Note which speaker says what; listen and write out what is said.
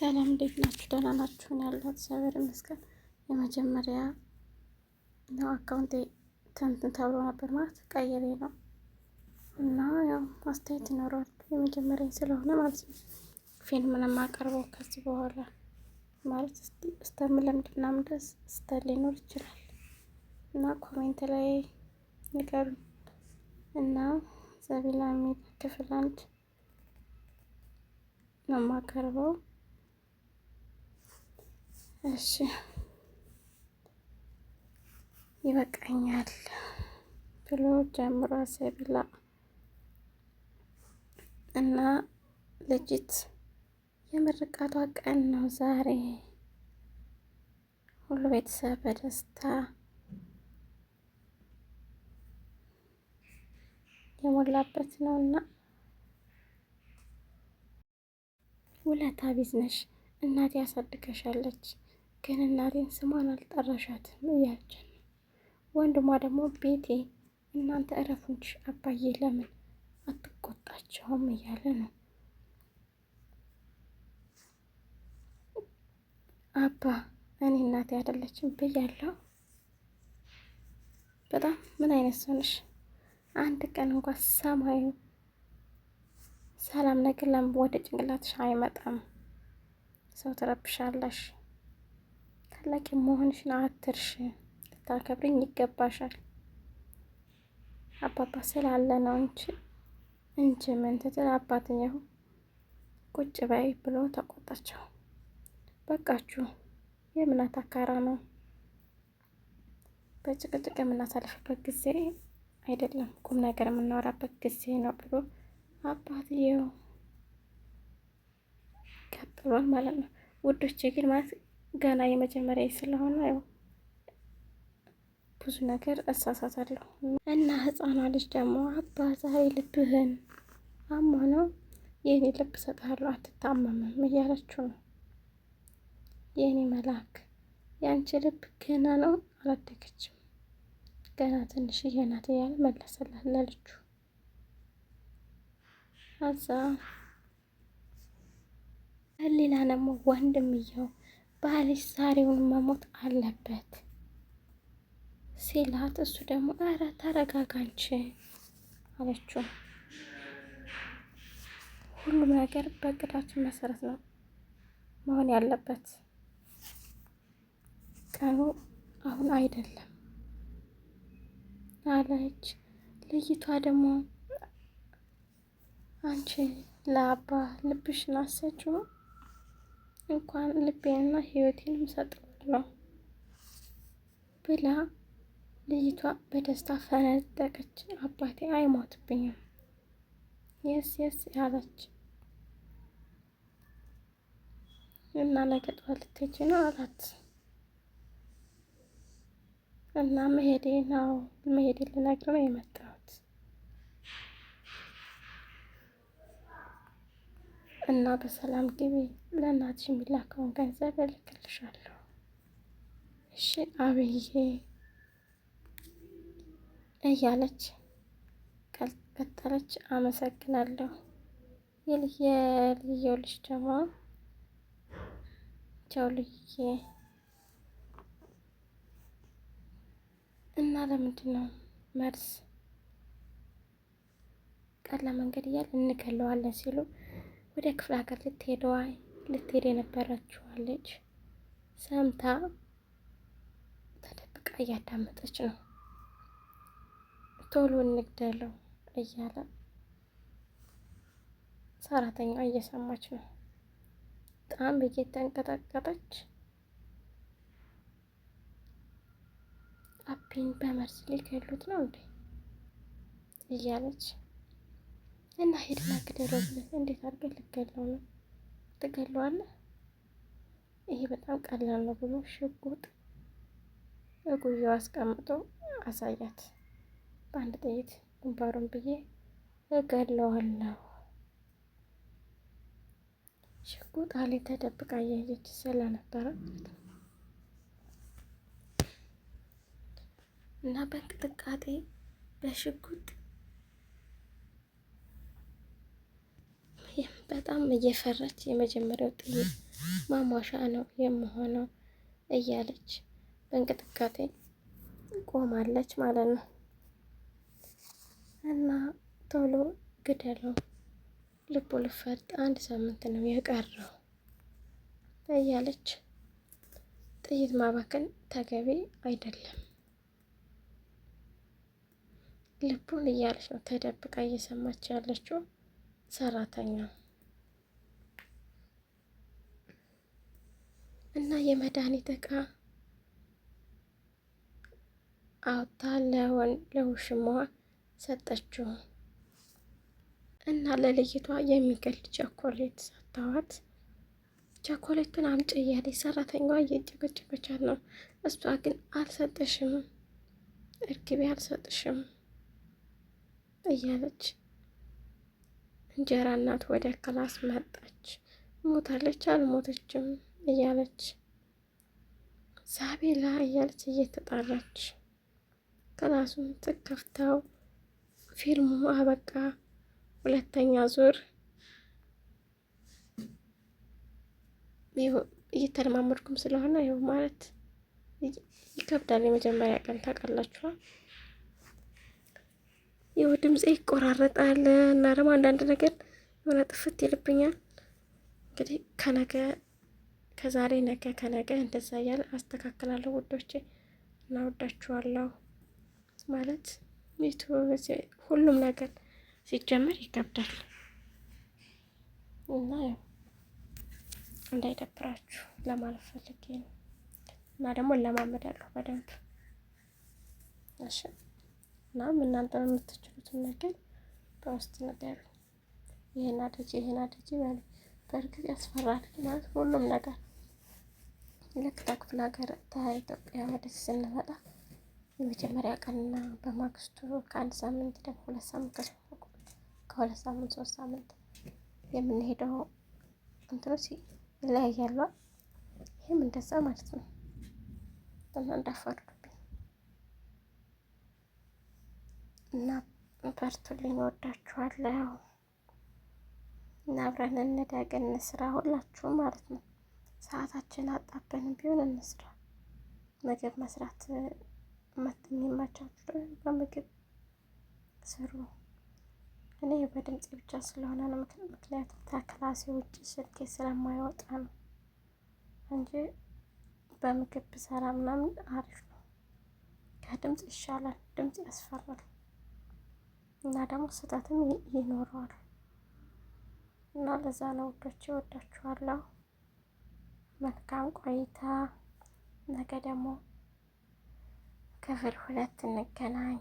Speaker 1: ሰላም እንዴት ናችሁ? ደህና ናችሁ? እኔ ያለሁት እግዚአብሔር ይመስገን። የመጀመሪያ ነው አካውንቴ እንትን ተብሎ ነበር ማለት ቀይሬ ነው እና ያው አስተያየት ይኖረዋል የመጀመሪያ ስለሆነ ማለት ነው። ፊልም ነው የማቀርበው ከዚህ በኋላ ማለት እስከምለምድ ምናምን ድረስ ስህተት ሊኖር ይችላል እና comment ላይ ንገሩኝ እና ዘቢላ የሚል ክፍል አንድ ነው የማቀርበው። እሺ ይበቃኛል ብሎ ጀምሮ ሰቢላ እና ልጅት የምርቃቷ ቀን ነው ዛሬ። ሁሉ ቤተሰብ በደስታ የሞላበት ነው እና ውለታ ቢስ ነሽ እናቴ ያሳድገሻለች ግን እናቴን ስሟን አልጠራሻትም እያለችን ነው። ወንድሟ ደግሞ ቤቴ እናንተ እረፉ እንጂ አባዬ ለምን አትቆጣቸውም እያለ ነው። አባ እኔ እናቴ አይደለችም ብያለሁ። በጣም ምን አይነት ሰው ነሽ? አንድ ቀን እንኳ ሰማዩ ሰላም ነገር ለምን ወደ ጭንቅላትሽ አይመጣም? ሰው ትረብሻለሽ። ታላቅ መሆንሽን አትርሽ። ልታከብሪኝ ይገባሻል። አባባ ስላለ ነው እንጂ እንጂ ምን ትትል አባትየው ቁጭ በይ ብሎ ተቆጣቸው። በቃችሁ፣ የምናት አካራ ነው። በጭቅጭቅ የምናሳልፍበት ጊዜ አይደለም፣ ቁም ነገር የምናወራበት ጊዜ ነው ብሎ አባትየው ቀጥሏል ማለት ነው። ውዶቼ ግን ማለት ገና የመጀመሪያ ስለሆነ ያው ብዙ ነገር እሳሳታለሁ እና ህፃኗ ልጅ ደግሞ አባ ዛሬ ልብህን አሞ ነው የእኔ ልብ እሰጥሃለሁ አትታመምም እያለችው ነው። የእኔ መልአክ የአንቺ ልብ ገና ነው አላደገችም፣ ገና ትንሽዬ ናት እያለ መለሰላት ለልጁ። አዛ ሌላ ደግሞ ወንድምየው ባልሽ ዛሬውን መሞት አለበት ሲላት፣ እሱ ደግሞ ኧረ ተረጋጋ አንቺ አለችው። ሁሉም ነገር በእቅዳችን መሰረት ነው መሆን ያለበት፣ ቀኑ አሁን አይደለም አለች። ልይቷ ደግሞ አንቺ ለአባ ልብሽን አሰጪው እንኳን ልቤንና ህይወቴንም ሰጥዋለሁ ብላ ልጅቷ በደስታ ፈነጠቀች። አባቴ አይሞትብኝም yes yes ያለች እና ነገ ጠዋት ልትሄጂ ነው አላት። እና መሄዴ ነው መሄዴ ልነግር ነው የመጣሁት እና በሰላም ግቢ፣ ለእናትሽ የሚላከውን ገንዘብ እልክልሻለሁ። እሺ አብዬ እያለች ቀጠለች። አመሰግናለሁ። የልየው ልጅ ደግሞ ቻው ልዬ። እና ለምንድን ነው መርዝ ቀላ መንገድ እያለ እንገለዋለን ሲሉ ወደ ክፍለ ሀገር ልትሄደዋ ልትሄድ የነበረችዋ ልጅ ሰምታ ተደብቃ እያዳመጠች ነው። ቶሎ እንግደለው እያለ ሰራተኛዋ እየሰማች ነው። በጣም እየተንቀጠቀጠች አቤን በመርዝ ሊገሉት ነው እንዴ እያለች እና ሄድና ግደለው ብለህ እንዴት አድርገህ ልገለው ነው? ትገለዋለህ? ይሄ በጣም ቀላል ነው ብሎ ሽጉጥ እጉያው አስቀምጦ አሳያት። በአንድ ጥይት ግንባሩን ብዬ እገለዋለሁ። ሽጉጥ አሌ ተደብቃ እያየች ስለነበረ ማለት ነው። እና በእንቅጥቃጤ በሽጉጥ በጣም እየፈራች የመጀመሪያው ጥይት ማሟሻ ነው የምሆነው እያለች በእንቅጥቃጤ ቆማለች ማለት ነው። እና ቶሎ ግደለው፣ ልቡ ልፈርጥ አንድ ሳምንት ነው የቀረው እያለች ጥይት ማባከን ተገቢ አይደለም። ልቡን እያለች ነው ተደብቃ እየሰማች ያለችው ሰራተኛ እና የመድኃኒት እቃ አውጥታ ለውሽማዋ ሰጠችው እና ለልጅቷ የሚገል ቸኮሌት ሰጥተዋት ቸኮሌቱን አምጪ እያለች ሰራተኛዋ እየጨቀጨቀቻት ነው። እሷ ግን አልሰጥሽም፣ እርግቤ አልሰጥሽም እያለች እንጀራ እናት ወደ class መጣች። ሞታለች አልሞተችም እያለች ሳቤላ እያለች እየተጣራች class ኡን ትከፍተው ፊልሙ አበቃ። ሁለተኛ ዙር እየተለማመድኩም ስለሆነ ይኸው ማለት ይከብዳል። የመጀመሪያ ቀን ታውቃላችኋል። ይኸው ድምፄ ይቆራረጣል እና ደግሞ አንዳንድ ነገር የሆነ ጥፍት ይልብኛል። እንግዲህ ከነገ ከዛሬ ነገ ከነገ እንደዛ እያለ አስተካክላለሁ ውዶቼ እና ወዳችኋለሁ ማለት ሁሉም ነገር ሲጀመር ይከብዳል እና ያው እንዳይደብራችሁ ለማለት ፈልጌ ነው። እና ደግሞ እለማመዳለሁ በደንብ እሺ። እናም እናንተ የምትችሉትን ነገር በውስጥ ንገሩኝ። ይሄን አድርጊ ይሄን አድርጊ በሉ። በእርግጥ ያስፈራል ማለት ሁሉም ነገር ልክ ከክፍለ ሀገር ከኢትዮጵያ ወደዚህ ስንመጣ የመጀመሪያ ቀንና በማግስቱ ከአንድ ሳምንት ደግሞ 2 ሳምንት ከ2 ሳምንት 3 ሳምንት የምንሄደው እንትኖች ይለያያሉ። ይህም እንደዛ ማለት ነው እና እንዳፈርዱብኝ እና በርቱልኝ። እወዳችኋለሁ እና አብረን እንደግ እንስራ፣ ሁላችሁም ማለት ነው። ሰዓታችን አጣበንም ቢሆን እንስራ። ምግብ መስራት የሚመቻችሁ በምግብ ስሩ። እኔ በድምፄ ብቻ ስለሆነ ነው፣ ምክንያቱም ከክላሴ ውጭ ስልኬ ስለማይወጣ ነው እንጂ በምግብ ብሰራ ምናምን አሪፍ ነው። ከድምፅ ይሻላል። ድምፅ ያስፈራል እና ደግሞ ስህተትም ይኖረዋል እና ለዛ ነው ውዶቼ፣ ወዳችኋለሁ። መልካም ቆይታ። ነገ ደግሞ ክፍል 2 እንገናኝ።